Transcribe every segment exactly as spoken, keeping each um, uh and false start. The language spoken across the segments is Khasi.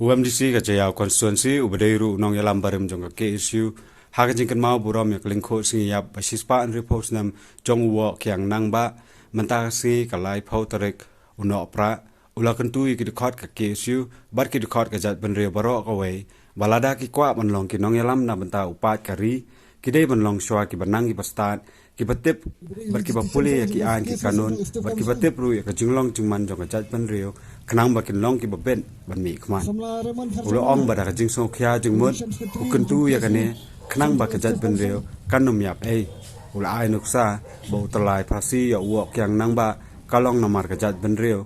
U MDC ka Jaïaw constituency, uba dei ruh u nongïalam barim jong ka KSU, ha ka jingkynmaw burom ïa ka lyngkhuh sngi ïap ba shispah hynriewphew snem jong u Woh Kiang Nangbah, mynta ka sngi ka laiphew tarik u Nohprah, u la kyntu ïa ki dkhot ka KSU bad ki dkhot ka jaitbynriew baroh kawei ba lada ki kwah ban long ki nongïalam na bynta u paid ka ri, ki dei ban long shuwa kiba nang kiba stad, kiba tip bad kiba pule ïa ki aiñ ki kanun, bad kiba tip ruh ïa ka jinglong jingman jong ka jaitbynriew, khnang ba kin long kiba bit ban mihkhmat. U la ong ba da ka jingsngewkhia jingmut u kyntu ïa kane, khnang ba ka jaitbynriew kan ym ïap ei. U la ai nuksa ba u tyllai phasi ïa u Woh Kiang Nangbah ka long namar ka jaitbynriew.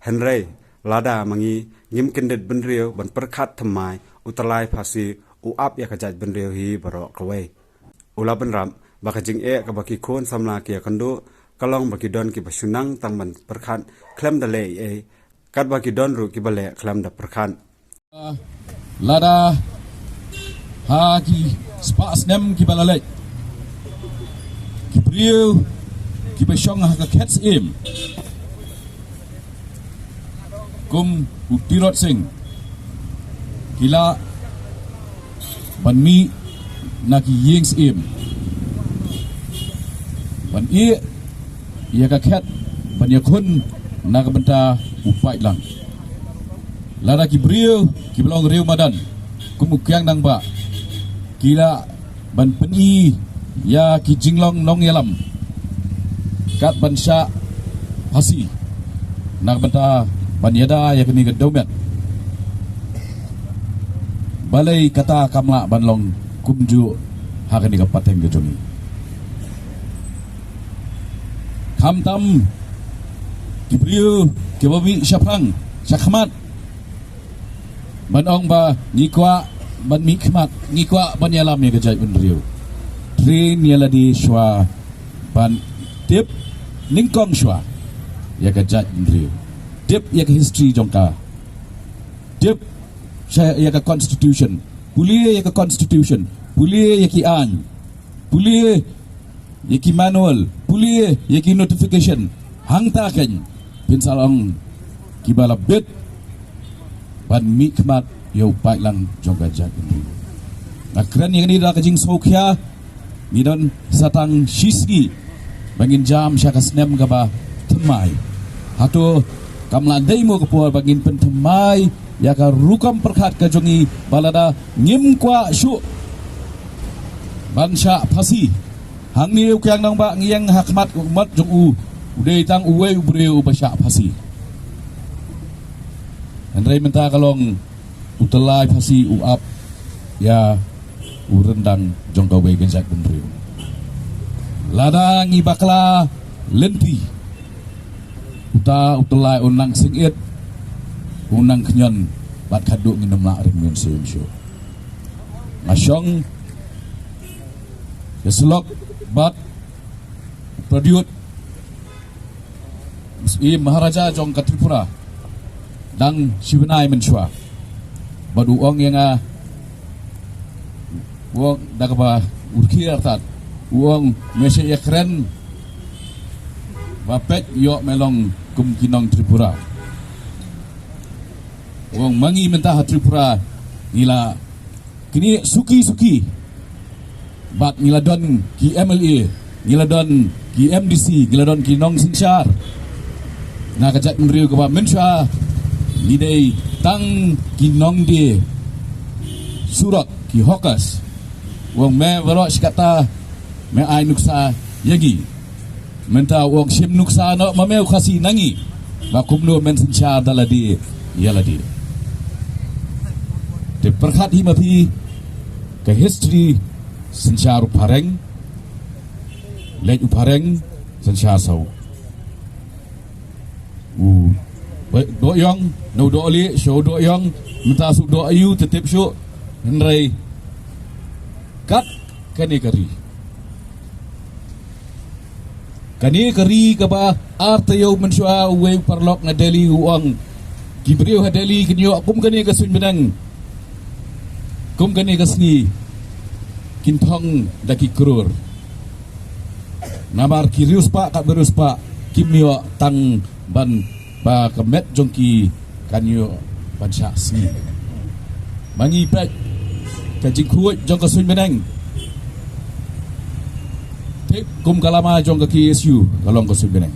Hynrei lada ma ngi ngim kyndit bynriew ban pyrkhat thymmai, u tyllai phasi u ap ïa ka jaitbynriew hi baroh kawei. U la bynrap ba ka jingeh kaba ki khun samla ki ïakynduh ka long ba ki don kiba shu nang tang ban pyrkhat khlem da leh ei ei, katba ki don ruh kiba leh khlem da pyrkhat. Lada ha ki spah snem kiba la leit, ki briew kiba shong ha ka khet syiem kum u Tirot Sing ki lah ban mih na ki ïing syiem ban ïeh ïa ka khet ban ïakhun na ka bynta u paidlang. Lada ki briew kiba long riew madan kum u Kiang Nangbah ki lah ban pyni ïa ki jinglong nongïalam kat ban shah phasi na ka bynta ban ïada ïa kane ka dewmet. Balei kata kam lah ban long kumjuh ha kane ka pateng ka jong ngi? Khamtam ki briew kiba mih shaphrang shakhmat ban ong ba ngi kwah ban mihkhmat, ngi kwah ban ïalam ïa ka jaitbynriew. Train ïa lade shuwa ban tip nyngkong shuwa ïa ka jaitbynriew. Tip ïa ka history jong ka. Tip sha ïa ka constitution. Pule ïa ka constitution. Pule ïa ki aiñ. Pule ïa ki manual, pule ïa ki notification. Hangta keiñ phin sa long kiba la bit ban mihkhmat ïa u paidlang jong ka jaitbynriew. Nga kren ïa kane da ka jingsngewkhia, ngi don sa tang shi sngi ba ngin jam sha ka snem kaba thymmai. Hato kam lah dei mo ka por ba ngin pynthymmai ïa ka rukom pyrkhat ka jong ngi ba lada ngim kwah shuh ban shah phasi? Hangne u Kiang Nangbah ngi ïeng ha khmat u mat jong u, u dei tang uwei u briew uba shah phasi. Hynrei mynta ka long u tyllai phasi u ap ïa u ryndang jong kawei ka jaitbynriew. Lada ngi bakla lynti, uta u tyllai u nang sngewit, u nang khñiot bad khadduh ngin ym lah ring mynsiem shuh. Nga shong ïa syllok bad u Pradyut, i Maharaja jong ka Tripura, dang shi bnai mynshuwa. Bad u ong ïa nga, u ong da kaba u rkhie artat, u ong me shah ïakren ba peit ïoh me long kum ki nong Tripura. U ong ma ngi mynta ha Tripura ngi la knieh suki suki. Bad ngi la don ki MLA, ngi la don ki MDC, ngi la don ki nongsynshar na ka jaitbynriew kaba mynshuwa ngi dei tang ki nongdie surok, ki hawkers. U ong me baroh shi katta me ai nuksa ïa ngi. Mynta u ong shim nuksa noh ma me u Khasi na ngi ba kumno men synshar da lade ïa lade. Te pyrkhat hi ma phi ka history synshar u Phareng, leit u Phareng synshar sa u Dohïong, na u Dohlieh sha u Dohïong, mynta sha u Dohaiu te tip shuh. Hynrei kat kane ka ri, kane ka ri kaba ar taïew mynshuwa uwei u paralok na Delhi u ong ki briew ha Delhi kin ïoh kum kane ka suiñ bneng, kum kane ka sngi kin thong da ki klur. Namar ki riewspah katba riewspah kim ïoh tang ban ba ka met jong ki kan ïoh ban shah sngi. Ma ngi peit ka jingkhuid jong ka suiñ bneng, tip kum ka lama jong ka K S U ka long ka suiñ bneng.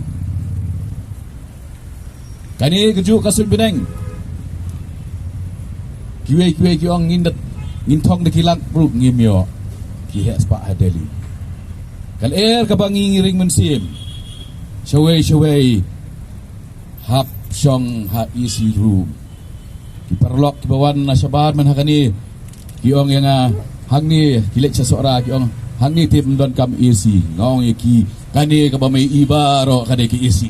Kane ka juh ka suiñ bneng, kiwei kiwei ki ong ngin dat, ngin thong da ki lak ruh ngim ïoh, ki heh spah ha Delhi. Ka lyer kaba ngi ring mynsiem, shawei shawei hap shong ha A C room. Ki paralok kiba wan na shabar mynta hangne ki ong ïa nga, hangne ki leit sha Sohra, ki ong hangne te ym don kam A C. Nga ong ïa ki, kane kaba me i baroh ka dei ka A C.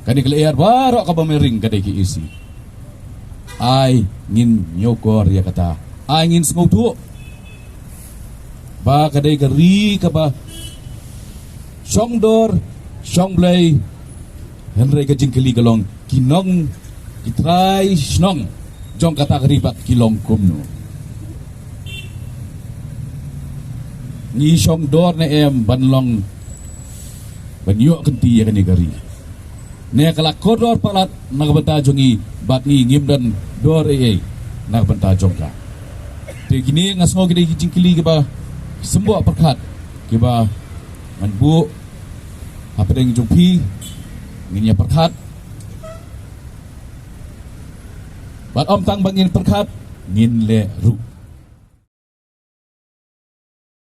Kane ka lyer baroh kaba me ring ka dei ka A C. Ai ngin ñiewkor ïa kata, ai ngin sngewthuh ba ka dei ka ri kaba shong dor shong blei. Hynrei ka jingkylli ka long, ki nong, ki trai shnong jong kata ka ri pat ki long kumno? Ngi shong dor ne em ban long, ban ïoh kynti ïa kane ka ri? Ne ka la kordor palat na ka bynta jong ngi, bad ngi ngim don dor ei ei na ka bynta jong ka? Te kine nga sngew ki dei ki jingkylli kiba symboh pyrkhat, kiba ngan buh hapdeng jong phi, ngin ïa pyrkhat. Bad ym tang ba ngin pyrkhat, ngin leh ruh.